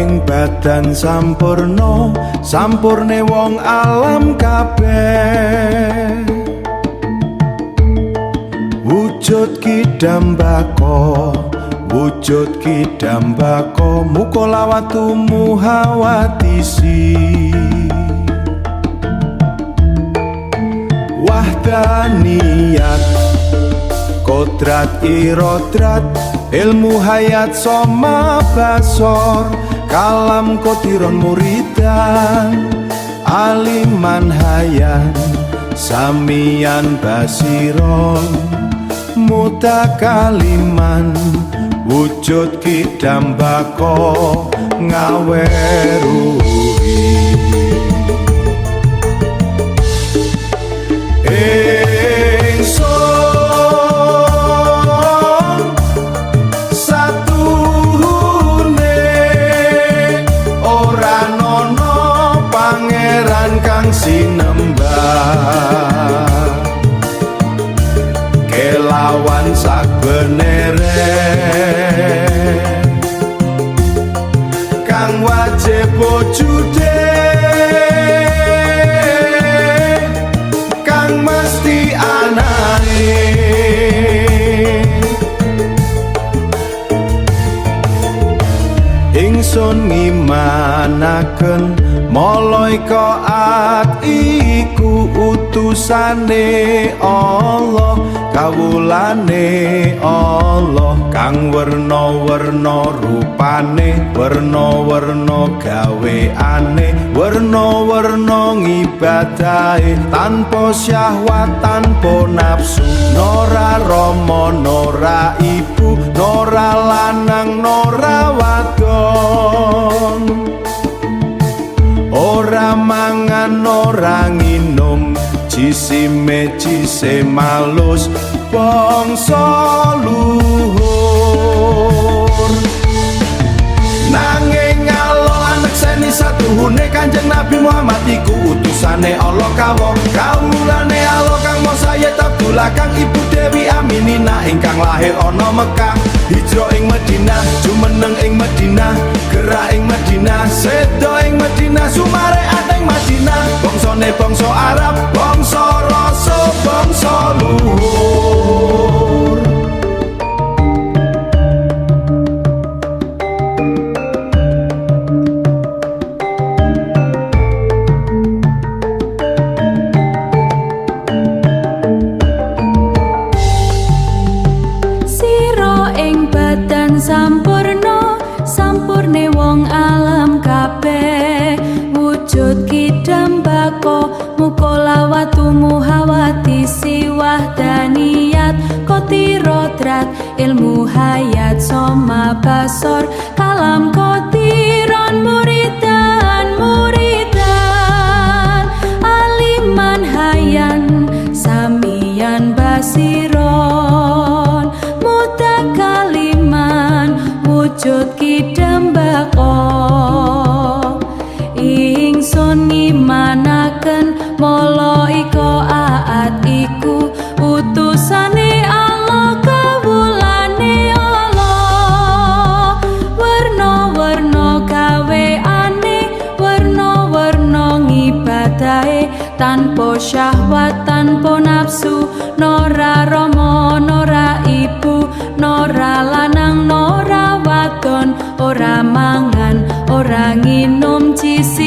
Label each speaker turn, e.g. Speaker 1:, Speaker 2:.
Speaker 1: ing badan sampurna, sampurne wong alam kabeh. Wujud kidambako, wujud kidambako, mukolawatu muhawatisi. Wahdaniyat, kodrat irodrat, ilmu hayat soma basor, kalam kodiron muridan, aliman hayan, samian basiron, mutakaliman, wujud kidambako ngaweruhi. Ingsun satuhune ora nono pangeran kang sinembah, kelawan sakbenere kang wajib wujude, kang mesti anane. Ingsun ngimanaken malaikat iku utusane Allah, kawulane Allah, kang werna-werna rupane, werna-werna gaweane, werna-werna ngibadahe, tanpa syahwat tanpa nafsu, nora rama nora ibu, nora lanang nora wadon, ora mangan ora nginum, jisime jisim alus bangsa luhur. Nanging Allah anekseni satuhune Kanjeng Nabi Muhammad iku utusane Allah kawo kawulane Allah kang Mosa Sayyid Abdullah kang ibu Dewi Aminina ingkang lahir ana Mekah, hijrah ing Madinah, jumeneng ing Madinah, gerak ing Madinah, sedo ing Madinah, sumareat ing Madinah, bangsane bangsa Arab, bangsa rasa, bangsa luhur.
Speaker 2: Sira ing badan sampurna, sampurne wong alam kabeh, wujud kidambako, mukolawatu muhawatisi, wahdaniyat kotirodrat, ilmu hayat soma basor, kalam kotiron muridan muridan, aliman hayan samian basiron, mutakaliman wujud kidambako. Ingsun ngimanaken malaika aat iku utusane Allah, kawulane Allah, werna-werna gaweane, werna-werna ngibadahe, tanpa syahwat tanpa nafsu, nora rama nora ibu, nora lanang nora wadon, ora mangan ora nginum, jisime